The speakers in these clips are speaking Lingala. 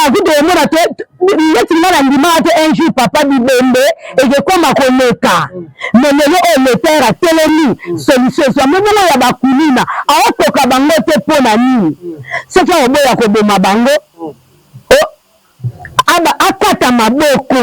Tomonaka kutu omona te neti nga na ndimaka te un jour papa bibembe ekekoma koleka, mais lelo oyo l'Etat atelemi, solution ezwami. Bongo ya bakuluna aokoka bango te mpo na nini? Soki akoboya koboma bango, akata maboko.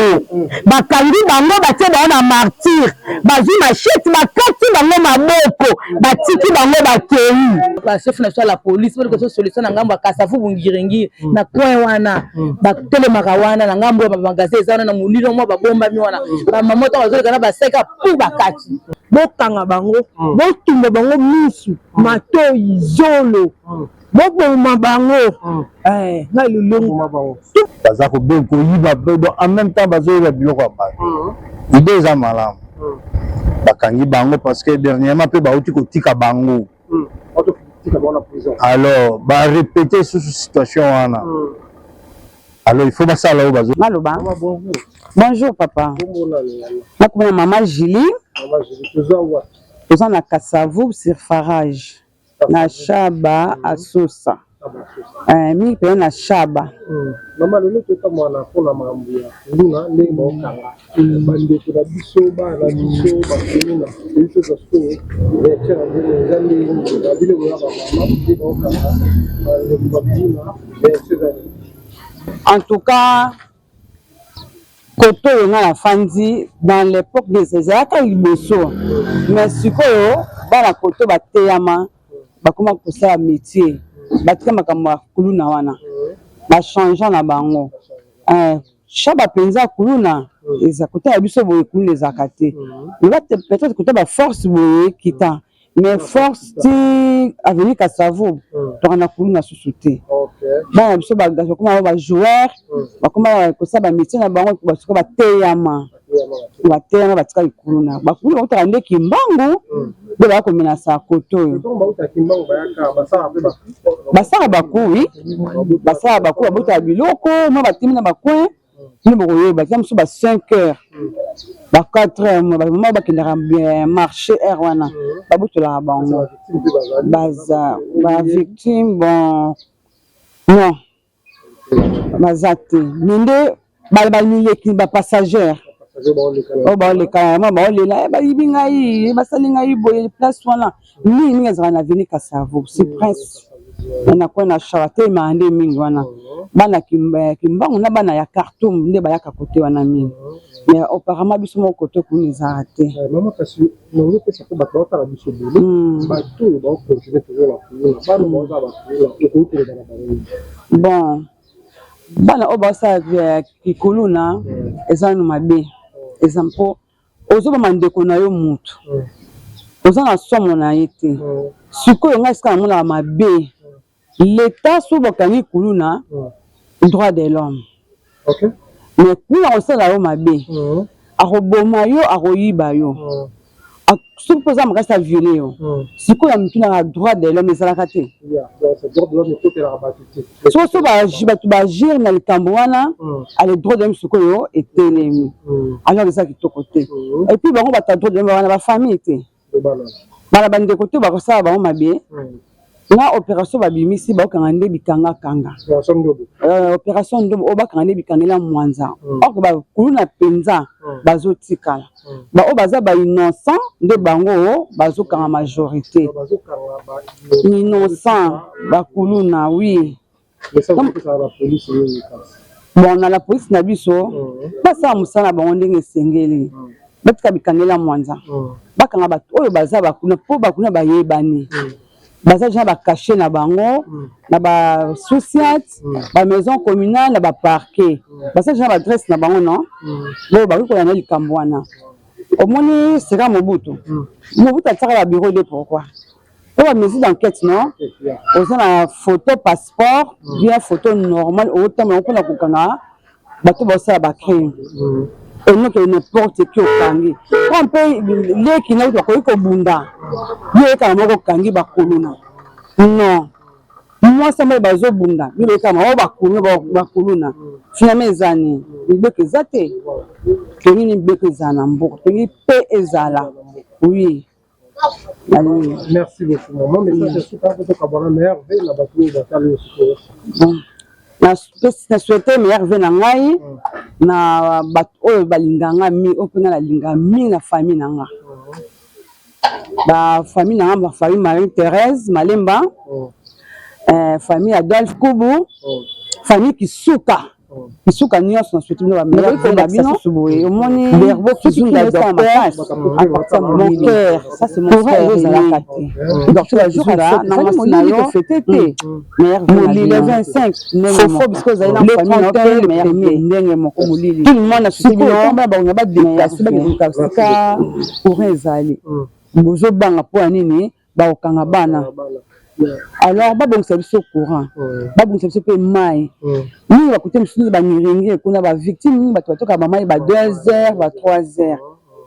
Bakangi bango, batie bango na martyre, bazwi machette, bakati bango maboko, batiki bango bakei. Bachef na biso ya la police boleka so solution na ngambo ya Kasavubu, Ngiringiri, na coin wana batelemaka wana na ngambo ya bamagasin eza wana na molilo mwa babombami wana. Bamama ntango bazoleka na baseka pu bakati. Bokanga bango, botumba bango misu, matoi, zolo, boboma bango. Ngai lolongo. Baza koyiba, en même temps bazoyiba biloko ya bato. Idée eza malamu, bakangi bango, parce que dernièrement mpe bauti kotika bango. Alors barépéter susu situation wana, alors il faut basala oyo bazo. Maloba. Bonjour papa, nakomona mama Julie. Toza na Kasavu sur Farage na Shaba Asusa, mingi mpenza na Shaba. Mama, lelo totambola mpona makambo ya kuluna, ndenge baokanga bandeko na biso, bana na biso bakuluna. Toyebi toza sikoyo réaction na bino eza ndenge nini? Na bino boya bamama, nde baokanga bandeko bakuluna, réaction eza nini? En tout cas, kote oyo nga nafandi, dans l'époque ezalaka liboso, mais sikoyo bana kote bateyama, bakoma kosala métier, batika makambo ya kuluna wana, bachangeant na bango. Shaba mpenza kuluna eza kote ya biso boye, kuluna ezalaka te. Loba peut-être kote baforce boye kita, mais force ti avenue Kasavu toka na kuluna susu te. Bana biso bakoma bajoueur, bakoma kosala bamétier na bango. Basuka bateyama, bateyama, batika likuluna. Bakuluna bakutaka nde Kimbangu nde baya komenasa kote oyo. Basala bakuwi, basala bakuwi, babotaka biloko mo batemi na bacoin. Bino bokoyeba tia mosusu ba 5 heures, ba 4 heures, bamama bakendaka marché heure wana, babotolaka bango. Baza bavictime? Bon, non, baza te, mais nde baleki bapassagère oyo baoleka ma baolela: "Bayibi ngai, basali ngai boye." Place wana mingi mingi ezalaka na avenue Kasavu, si prince na coin na Shaba telemaka nde mingi wana. Bana Kimbangu na bana ya Khartoum nde bayaka kote wana mingi, mais auparavant biso moko kote kuna ezalaka te. Mama, kasi nazopesa mpo bato baotala biso ebele, bato oyo baocontinue toujours na kuluna, bana baozala bakuluna, okoki koloba na bango? Bon, bana oyo baosala kikuluna, eza nanu mabe, eza mpo ozobama ndeko na yo, mutu oza na somo na ye te. Sikoyo ngai esika namonaka mabe, l'État so bakangi kuluna, droit de l'homme, mais kuna kosala yo mabe, akoboma yo, akoyiba yo, soki mpo oza makasi, aviole yo. Sikoyo ya mitunaka, droit de l'homme ezalaka te. Soki so bato baagir na likambo wana, ale droit de l'homme sikoyo etelemi, alors eza kitoko te. Et puis bango bato ya droit de l'homme wana, bafamille te, bana bandeko te, bakosala bango mabe. Na opération babimisi, bakokanga nde bikangakanga, opération Ndobo oyo, bakanga nde bikangela mwanza. Or bakuluna mpenza bazotikala, baoyo baza bainnocent nde bango bazokanga, majorité innocent bakuluna, oui. Bon, na la police na biso, basala mosala na bango ndenge esengeli, batika bikangela mwanza, bakanga bato oyo baza bakuna, mpo bakuna bayebani, baza deja bacachet na bango na basous-ciat, bamaison communale, na baparquet, baza deja baadresse na bango. Non, oyo bakoki kolanda likambo wana. Omoni seka Mobutu, Mobutu atiaka babureau de pourquoi po bamesure d'enquête. Non, oza na photo passeport bien, photo normale, otambola mpona kokanga bato baosala bacrime, enoke n'importe qui okangi po mpe leki na bakoki kobunda yo, oyekaka moko okangi bakuluna. Non, mwasi moko bazobunda, yo oyekaka oyo bakuluna, bakuluna finalement eza nini? Mibeko eza te. Tolingi mibeko ezala na mboka, tolingi mpe ezala, oui. Merci beaucoup, maman. Message ya suka po tokabwana, meilleurs vœux na bato oyo batali yo sikoyo. Bon. Na souhaite meilleur vœu na ngai na bato oyo balinga nga mingi, oyo mpe nga nalinga mingi na famille na nga. Ba famille na nga, ba famille Marie Thérèse Malemba, famille Adolphe Kubu, famille Kisuka. Kisuka nyonso na souhaite bino ba meilleur vœu na bino. Boye omoni Berbo Kizunda docteur, mon cœur, ça c'est mon frère, ezalaka te. Docteur Kizunda na mwasi na yo fête te. Meilleur vœu na bino. Le 25 fofo bisiko ozali na famille na yo pe meilleur vœu ndenge moko molili. Tout le monde na souhaite bino bana bango ba déplacer ba luka sika courant ezali. Bozobanga mpo ya nini? Bakokanga bana. Alors babongisa biso courant, babongisa biso mpe mai. Mingi bakote mosusu bangiringi kuna ba victime mingi bato batokaka ba mai ba 2 heures ba 3 heures.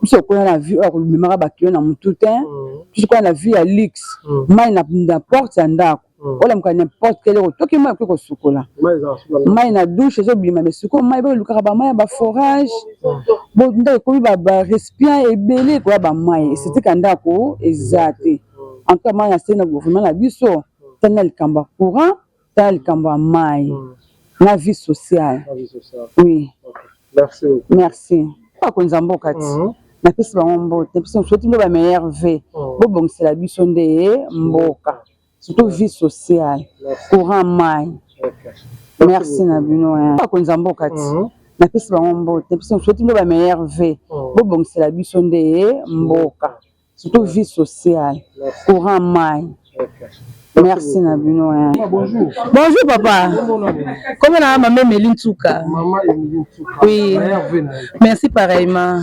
Biso okona na vie oyo akomemaka ba kilo na motu te. Biso okona na vie ya luxe, mai na porte ya ndako. Olamuka n'importe quelle heure otoki mai okoki kosukola. Mai na douche ezobima, mais sikoyo mai bolukaka ba mai ya ba forage. Bo ndako ekomi ba récipient ebele ekoya ba mai esetika ndako eza te. En tout cas mai na se na gouvernement na biso tala likambo ya courant, tala likambo ya mai na vie sociale. Oui. Merci beaucoup. Merci. Bakonzi ya mboka ti napesi bango mbote, napesi bango souhaite bino ba meilleur vœu. Bobongisela biso nde mboka. Surtout vie sociale, courant mai. Merci na bino. Bakonzi ya mboka ti napesi bango mbote, napesi bango souhaite bino ba meilleur vœu. Bobongisela biso nde mboka. Surtout vie sociale, courant mai. Merci na bino. Bonjour. Bonjour papa. Comment na maman Emeline Ntsuka? Maman Emeline Ntsuka. Oui. Merci pareillement.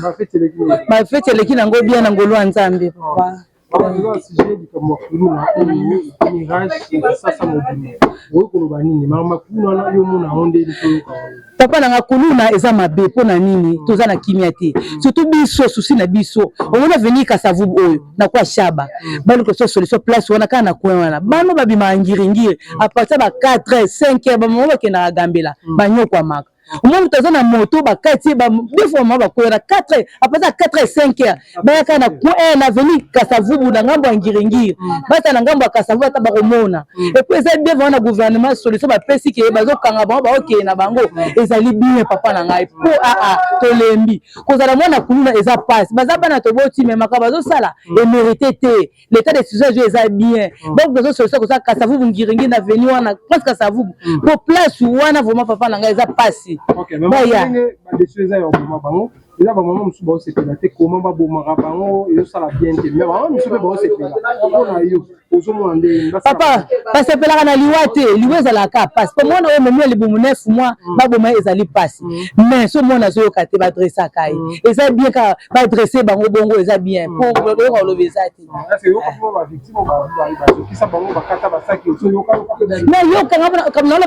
Ma fête eleki nango bien na ngolu ya Nzambe papa. Eza sujet likambo ya kuluna oyo mirage ya Kisasa mobimba. Okoki koloba nini? Makambo ya kuluna wana yo omona yango ndenge toyoka yango. Papa na nga kuluna eza mabe mpo na nini? Toza na kimia te. Surtout biso souci na biso. Omoni avenir Kasavubu oyo na kwa Shaba. Baluka so solution place wana kaka na coin wana. Bano babimaka ngiringiri à partir ba 4 heures, 5 heures ba mama bakendaka gambela banyokwamaka. Omoni moto aza na moto bakati ye deux fois mama bakoya na 4 heures, à partir ya 4 heures 5 heures bayaka na coin na avenue Kasavubu na ngambo ya Ngiringiri, bata na ngambo ya Kasavubu ata bakomona. Et puis eza bien vraiment na gouvernement solution bapesi ke bazokanga bango baokende na bango, ezali bien papa na ngai po aa tolembi kozala mwana kuluna eza pasi, baza bana toboti me makambo bazosala emerite te. L'état de situation ezo eza bien. Donc besoin solution koza Kasavubu Ngiringiri na avenue wana presque Kasavubu. Po place wana vraiment papa na ngai eza pasi. Ok, mais Baya. ndenge ba décision eza ya koboma bango, eza ba mama mosusu baosepela te comment babomaka bango ezosala bien te, mais ba mama mosusu mpe baosepela. Mpona yo ozomona ndenge basala Papa, basepelaka na liwa te, liwa ezalaka pasi. Po mwana oyo omemi ya libumu 9 mois, baboma ye ezali pasi. Mais so mwana azoyoka te, badressaka ye. Eza bien kaka badresse bango bongo, eza bien. Po oyoka koloba eza te. Nayoka nga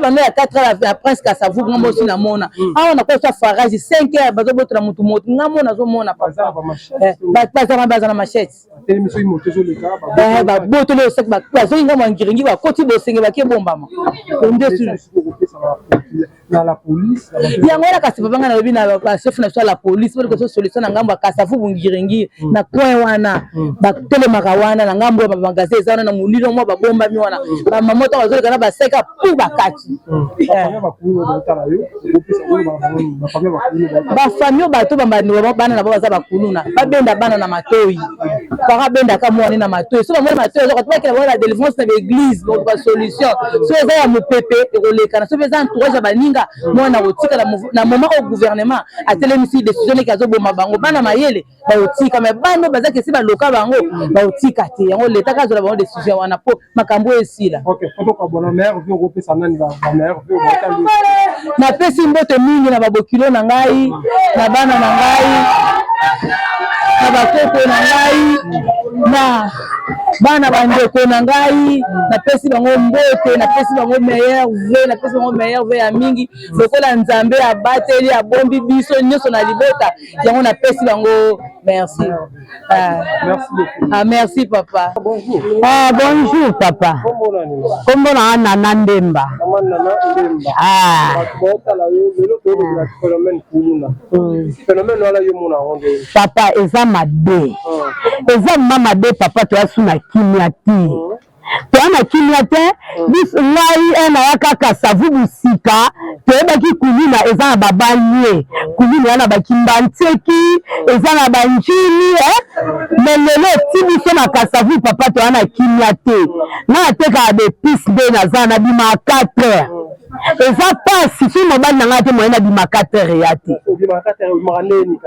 bando ya 4 heures ya Prince Kasavubu, nga mosi namona awa na kosa farage 5 heures bazobotola mutu moto, nga mona azomona papa. Bazala baza na machette. Babotoli oyo saki bazongi ngambo ya Ngiringi, bakoti bosenge bake bombama. Na la police yango wana kasi papa ngai nalobi na ba chef na biso ya la police baluka so solution na ngambo ya Kasavubu Ngiringiri na coin wana batelemaka wana na ngambo ya ba magasin eza wana na molili mwa babombami wana ba mama ntango bazoleka na baseka pu bakati. Bafamille oyo bato bana na bango baza bakuluna, babenda bana na matoi, para abendaka mwana na matoi, so bamoni matoi azoka bakela bango na délivrance na baeglise, bakoluka solution. So eza ya mopepe ekolekana, so mpe eza entourage ya baninga, mwana akotikala na moment oyo gouvernement atelemisi décision neke azoboma bango, bana mayele bakotika, mais bana oyo bazaki esi baloka bango bakotika te. Yango leta kaka azwela bango décision wana po makambo oyo esila. Napesi mbote mingi na babokilo na ngai, na bana na ngai, na bakoko na ngai, na bana bandeko na ngai, napesi bango mbote, napesi bango meilleur vœu, napesi bango meilleur vœu ya mingi lokola Nzambe abateli abombi biso nyonso na libota yango, napesi bango merci. Merci beaucoup. Ah, merci papa. Bonjour. Ah, bonjour papa. Kombo na Nana Ndemba. Mama Nana Ndemba. Ah. Bato baotala yo lelo toyolobela phénomène kuluna. Phénomène wana yo mona yango ndenge? Papa, eza mabe. Eza ma mabe papa, toya su na kimia te. Toya na kimia te. Biso ngai eh, nayaka Kasavubu sika, toyebaki kuluna eza na babanlie, kuluna eza na bakimbantseki, eza na banjili eh? Mais lelo ti biso na Kasavubu papa, toya na kimia te. Ngai natekaka baepice nde naza nabima 4 heures, eza pasi. Soki mobali na ngai te, moye nabima 4 heures eya te.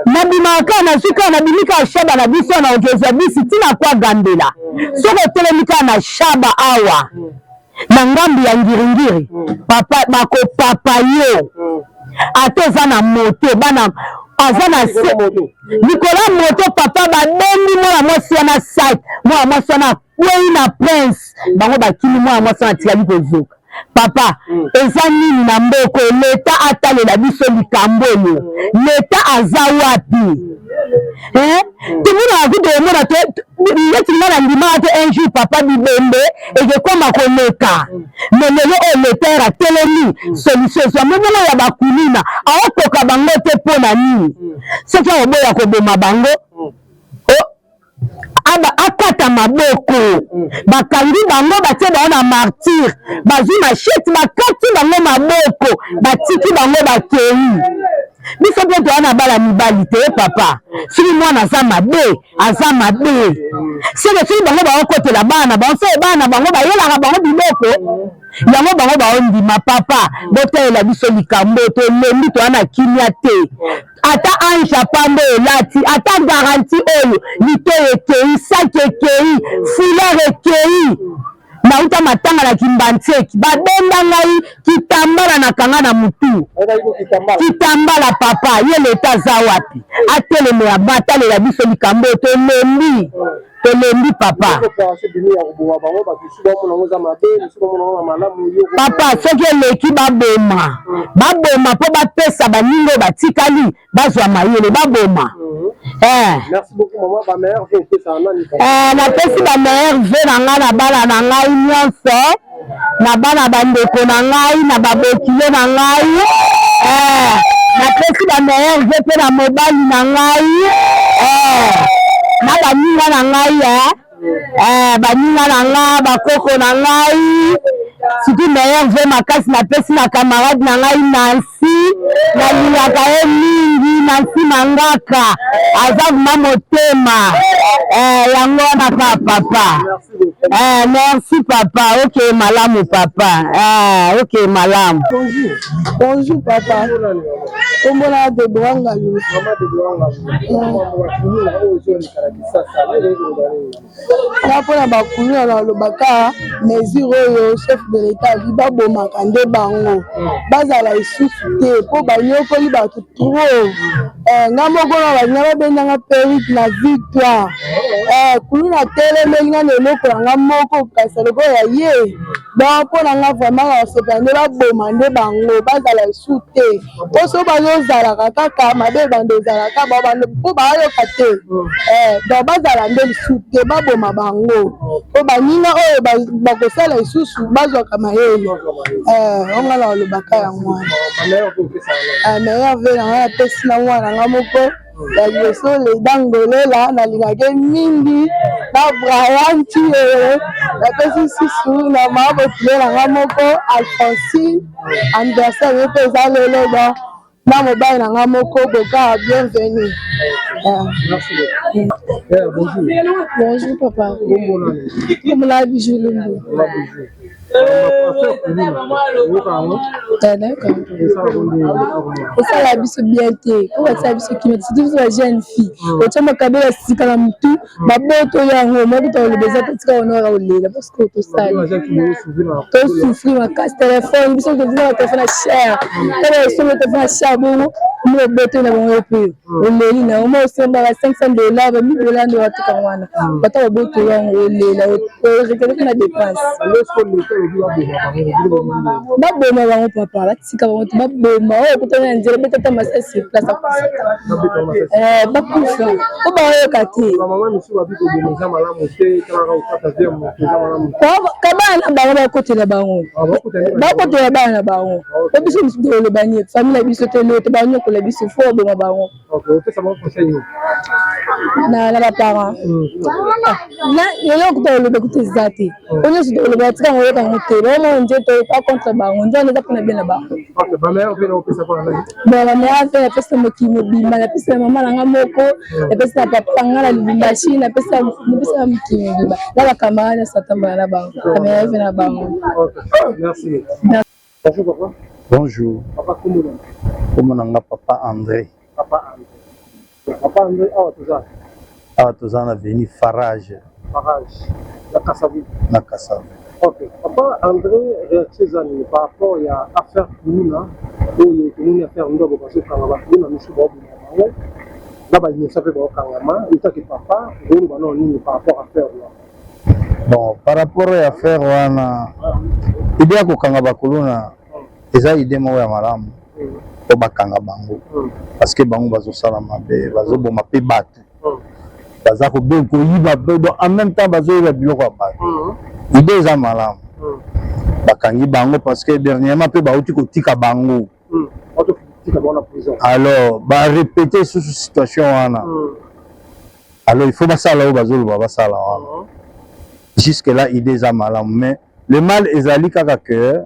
Nabimaka kaka, nazwi kaka, nabimi kaka shaba na biso na okezwa bisi ntina kwa gambela. Soki otelemi kaka na shaba awa na ngambu ya ngiringiri, papa, bakopapa yo. Ata oza na moto, bana aza na se likolo ya moto, papa, babendi mwana mwasi wana sac, mwana mwasi wana akwei na prince, bango bakimi, mwana mwasi wana atikali kozoka. Papa, eza nini na mboko? Leta atalela biso likambo oyo. Leta aza wapi, eh? Tomonaka kutu, omona neti nga na ndimaka te un jour, papa, bibembe ekekoma koleka. Mais lelo oyo leta atelemi, solution ezwa. Mobongo ya bakuluna aokoka bango te mpo na nini? Soki akoboya koboma bango, aba akata maboko. Bakangi bango, batie bango na martyre, bazwi machette, bakati bango maboko, batiki bango bakei. Biso mpe toya na bala mibali te, papa. Soki mwana aza mabe, aza mabe. Seke soki bango baokotela bana na bango, soki bana na bango bayelaka bango biloko yango, bango baondima. Papa, botalela biso likambo, tolembi, toya na kimia te. Ata ange apambo elati, ata garantie oyo, litoyi ekei, saki ekei, foulard ekei. Nauta matanga na Kimbantseki, babenda ngai kitambala, nakanga na mutu kitambala. Papa, ye leta aza wapi? Atelemela, batalela biso likambo oyo, tolembi, tolembi, papa. Papa, soki eleki, baboma, baboma mpo bapesa baninga oyo batikali bazwa mayele, baboma, eh. Eh, napesi bameilleurs vœux na ngai na bana na ngai nyonso, na bana bandeko na ngai, na babokilo na ngai, eh, napesi bameilleurs vœux mpe na mobali na ngai, eh, na baninga na ngai, eh. Eh, baninga na nga, bakoko na ngai, surtout meilleurs vœux makasi napesi na camarade na ngai Nancy, nalingaka ye mingi, Nancy Mangaka, aza vraiment motema, eh, yango wana kaka, papa, eh, merci papa. Ok, malamu papa, eh, ok, malamu. Bonjour. Bonjour papa. Kombo na Deborah Ngalu. Mama Deborah Ngalu. Mambo bakuluna oyo ezoleka na Kisasa, lelo? Nga mpona bakuluna nalobaka mesure oyo chef de l'État avi, babomaka nde bango, bazala lisusu te mpo banyokoli bato trop. Nga moko na balinga babendanga perruque na Victoire, kuluna atelemeli nga na eloko na nga moko, kasi lokola ya ye. Donc mpo na nga vraiment na kosepela nde baboma nde bango, bazala lisusu te, mpo so bazozalaka kaka mabe, ebanda ezalaka mpo bayoka te. Donc bazala nde lisusu te, baboma bango mpo baninga oyo bakosala lisusu bazwaka mayele. Onga na balobaka yango wana. Meilleurs vœux na ngai napesi na mwana nga moko ya liboso, Leda Ngolela, nalingaki mingi, na Brian Tiere. Napesi susu na mama botile na nga moko Alphonsine, anniversaire ye mpe eza lelo. Donc na mobali na nga moko Boka, bienvenue. Bonjour papa. Kombo Bijou Lumbu. Nayoka osala biso bien te po basala biso kimia, surtout biso bajeune fille. Otya makabela sika na motu, baboto yango moko toloba eza te. Tika wana kaka kolela parce que tosali, tosouffrir makasi. Telefone, biso tozina na telefone ya cher, tala esombi telefone ya cher bongo mo oboto na bango mpe oleli na yango. Mo osombaka 500 $, ba 1000 $ nde wateka wana, bata baboto yango, olela, orekeleke na dépense. Baboma bango papa, batika bango te, baboma oyo okutani na nzela, betata masasi place, akufa, bakufa po baoyoka te. Ka bana na bango bakotela bango, bakotela bana na bango, po biso mosusu toloba nie famille na biso te, lelo te banyokola. banyokola biso fo baboma bango. Na baparent eloko toloba kutu eza te, po nyonso toloba tika yango oyoka yango te. Baomona nde topa contre bango, nde wana eza mpona bien na bango. Bon, bameilleur mpe napesa mokili mobimba, napesa na mama na nga moko, napesa na papa na nga na Lubumbashi, napesa na mokili mobimba na bacamarade nyonso atambola na bango, bameilleur mpe na bango. Bonjour papa. Bonjour. Papa, kombo na? Kombo na nga Papa André. Papa André. Papa André, awa toza? Awa toza na avenue Farage. Farage na Kasavubu. Na Kasavubu. Ok. Papa André, réaction eza nini par rapport ya affaire kuluna oyo tomoni, affaire ndobo, bazokanga bakuluna misu, baobima bango na bainnosa mpe baokangama? Etaki papa, okoloba nano nini par rapport affaire wana? Bon, par rapport ya affaire wana, idée ya kokanga bakuluna eza idée moko ya malamu, mpo bakanga bango parce que bango bazosala mabe, bazoboma mpe bato, baza koyiba mpe, donc en même temps bazoyiba biloko ya bato. Idée eza malamu, bakangi bango parce que dernièrement mpe bauti kotika bango. Alors barépété lisusu situation wana. Alors il faut basala oyo bazoloba, basala wana. Jusque là idée eza malamu, mais le mal ezali kaka que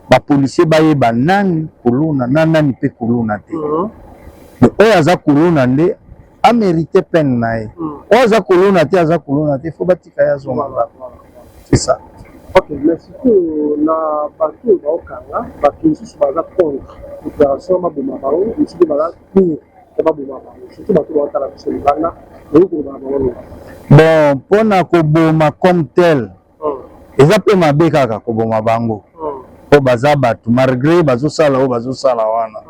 bapolicier bayeba nani kuluna na nani mpe kuluna te. Oyo aza kuluna nde amérite peine na ye, oyo aza kuluna te, aza kuluna te, faut batika ye azonga ndako, c'est ça. Ok, mais sikoyo na bato oyo baokanga, bato mosusu baza contre opération baboma bango, mosusu mpe baza pour ya baboma bango. Surtout bato baotala biso libanda, oyo koloba na bango nini? Bon, mpona koboma comme tel eza mpe mabe kaka koboma bango, mpo baza bato malgré bazosala oyo bazosala wana.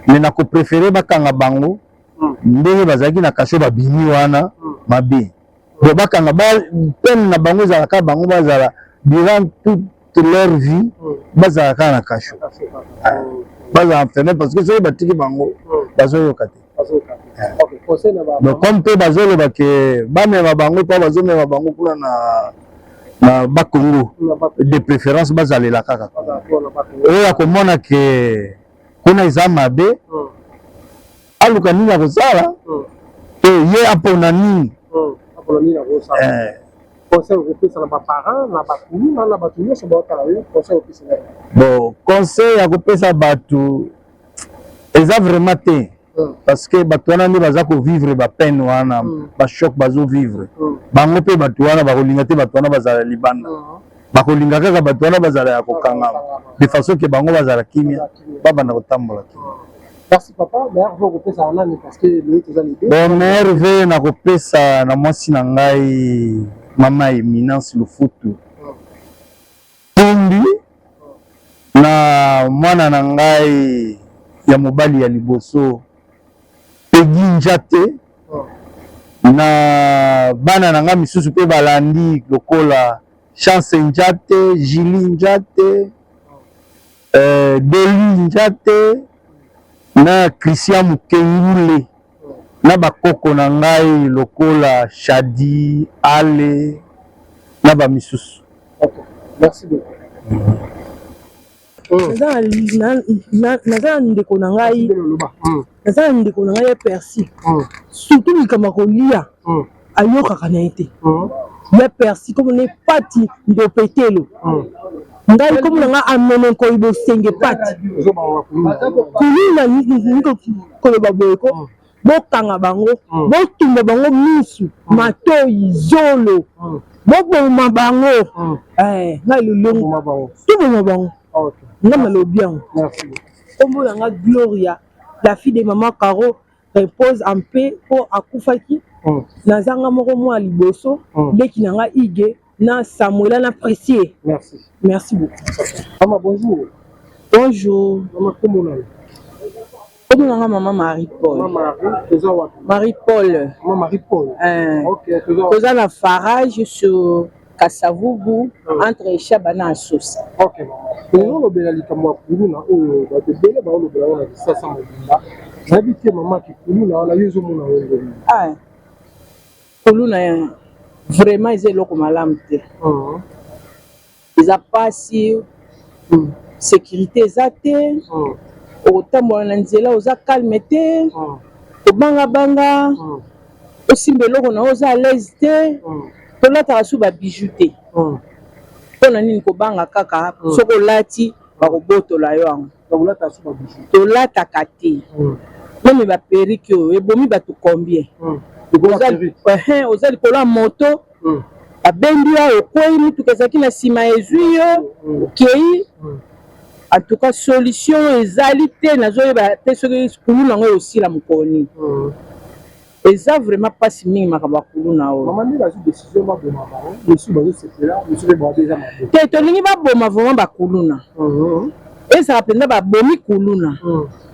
Mais na kopréférer bakanga bango ndenge bazalaki na cachot, babimi wana mabe. Bon, bakanga peine na bango ezalaka bango bazala durant toute leur vie, bazala kaka na cachot, bazala enfermé, parce que soki batiki bango bazoyoka te. Donc comme mpe bazoloba ke bamema bango, mpo bazomema bango kuna na Bakongo, de préférence bazalela kaka oyo ya komona ke kuna eza mabe, aluka nini akosala to ye apona nini. Conseil okopesa na baparent na bakuluna na bato nyonso baotala yo, conseil okopesa? Bon, conseil ya kopesa bato eza vraiment te, parce que bato wana nde baza kovivre bapeine wana, bachoc bazovivre bango mpe. Bato wana bakolinga te bato wana bazala libanda, bakolinga kaka bato wana bazala ya kokangama de façon ke bango bazala kimia, babanda kotambola kimia. Merci papa. Meilleurs vœux okopesa nani? Parce que lelo toza l'idée. Bon, meilleurs vœux nakopesa na mwasi na ngai, mama Eminence Lufutu Tumbi, na mwana na ngai ya mobali ya liboso, Pegi Njate, na bana na ngai misusu mpe balandi lokola Chance Njate, Julie Njate, Doli Njate na Christian Mukengule, na bakoko na ngai lokola Shadi Ale na bamisusu. Ok, merci beaucoup. Naza na ndeko na ngai, naza na ndeko na ngai ya Persi, surtout likambo ya kolia ayokaka na ye te. Ya Persi komona epati ndopetelo, ngai komona na ngai amene nkoi bosenge pati kuluna koloba boye ko bokanga bango, botumba bango misu, matoi, zolo, boboma bango. Ngai lolongo toboma bango, nga nalobi yango. Kombo na nga Gloria, la fille de mama Caro, repose en paix, mpo akufaki. Nazanga moko mwa liboso, leki na nga Ige na Samuela na Précieux. Merci. Merci beaucoup. Mama, bonjour. Bonjour. Mama, kombo nani? Kombo na nga mama Marie Paul. Mama Marie, toza wapi? Marie Paul. Mama Marie Paul. Ok, toza wapi? Toza na Farage sur Kasavubu, entre Shaba na Asosa. Ok mama, tozolobela likambo ya kuluna oyo bato ebele baolobela ngo na Kisasa mobimba. Nayebi te mama, ki kuluna wana yo ezomona ngo ndenge? Ah, kuluna vraiment eza eloko malamu te, eza pasi, sécurité eza te. Okotambola na nzela oza calme te, kobangabanga, osimba eloko na yo oza à l'aise te. Tolataka su babiju te. Mpo na nini? Kobanga kaka soki olati, bakobotola yo yango. Tolataka te, même baperruque oyo ebomi bato combien. Oza likolo ya moto, babendi yo, okwei, mutuka ezalaki na nsima ezwi yo, okei. En tout cas, solution ezali te. Nazoyeba te soki kuluna yango ekosila mokolo nini. Eza vraiment mpasi mingi, makambo ya kuluna oyo. Te, tolingi baboma vraiment bakuluna. Ezala mpenza babomi kuluna,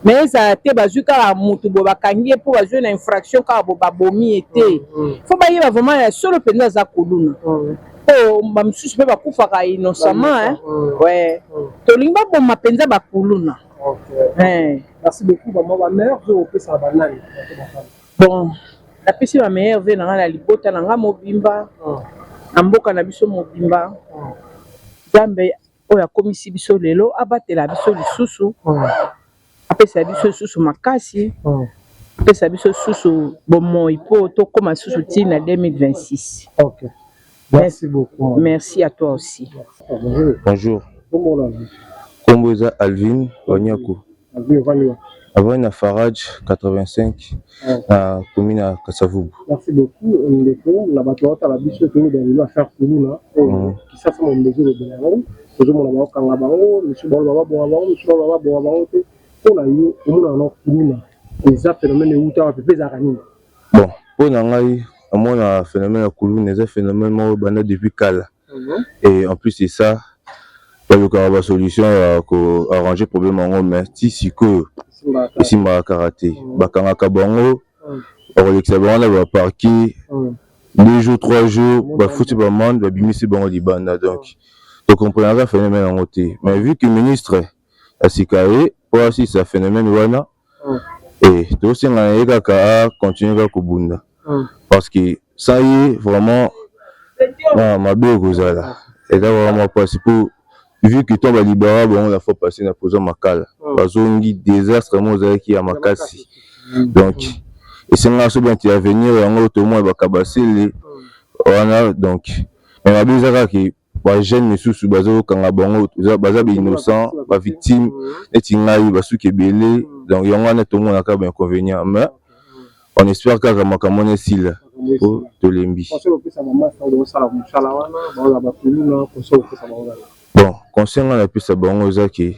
mais ezala te bazwi kaka motu boye, bakangi ye mpo bazwi na infraction kaka bo, babomi ye te. Faut bayeba vraiment ya solo mpenza aza kuluna, mpo bamosusu mpe bakufaka innocemment. Ouais, tolingi baboma mpenza bakuluna. Merci beaucoup, mama. Bameilleurs vœux opesaka banani? Bon, napesi bameilleurs vœux na ngai na libota na ngai mobimba, na mboka na biso mobimba. Nzambe oyo akomisi biso lelo abatela biso lisusu, apesa biso lisusu makasi, apesa biso lisusu bomoi mpo tokóma lisusu ntina 2026. Ok. Merci beaucoup. Merci à toi aussi. Bonjour. Bonjour. Kombo eza Alvin Wanyako. Avandi na Faraj 85 na commune ya Kasavubu. Merci beaucoup, ndeko. Na bato baotala biso, toloba lelo affaire kuluna oyo Kisasa mobimba ezolobela yango. Tozomona baokanga bango, misu baloba babonga bango, misu baloba babonga bango te. Mpona yo, omonaka na kuluna eza phénomène euta wapi mpe ezalaka nini? Bon, mpo na ngai, namona phénomène ya kuluna eza phénomène moko ebanda depuis kala. Et en plus de ça, balukaka basolution ya koarranger problème yango, mais ti sikoyo esimbaka kaka te. Bakangaka bango, bakolekisa bango na baparquet 2 jours, 3 jours, bafuti baamende, babimisi bango libanda. Donc tokomprenaka phénomène yango te. Mais vu que ministre ya sika ye mpo asilisa phénomène wana, e tosenga na ye kaka acontinue kaka kobunda, parce que sans ye vraiment mabe ekozala. Eza vraiment mpasi po vu que to balibéra bango la fois passée na prison Makala, bazongi, désastre mo ozalaki ya makasi. Donc esengaka so baintervenir yango, tomona bakabasele wana. Donc, mais mabe eza kaka bajeune misusu bazokanga bango, baza bainnocent, bavictime neti ngai, basuki ebele. Donc yango wana tomonaka bainconvénient, mais on espère kaka makambo wana esila po tolembi. Bon, conseil ngai napesa bango eza ke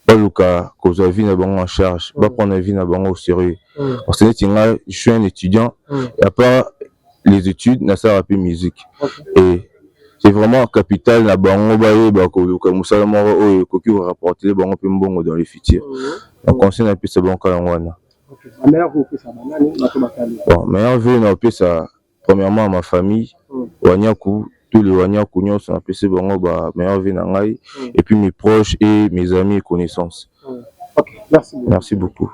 baluka kozwa vie na bango en charge, baprendre vie na bango au sérieux, parce que neti ngai, je suis un étudiant et à part les études, nasalaka mpe musique, et c'est vraiment capital na bango bayeba koluka mosala moko oyo ekoki korapporter bango mpe mbongo dans le futur. Donc conseil napesa bango kaka yango wana. Bon, meilleurs vœux na opesa premièrement à ma famille Wanyaku, tous les Wanyaku nyonso, napesi bango ba meilleurs vœux na ngai, et puis mes proches et mes amis et connaissances. Ok, merci. Merci beaucoup.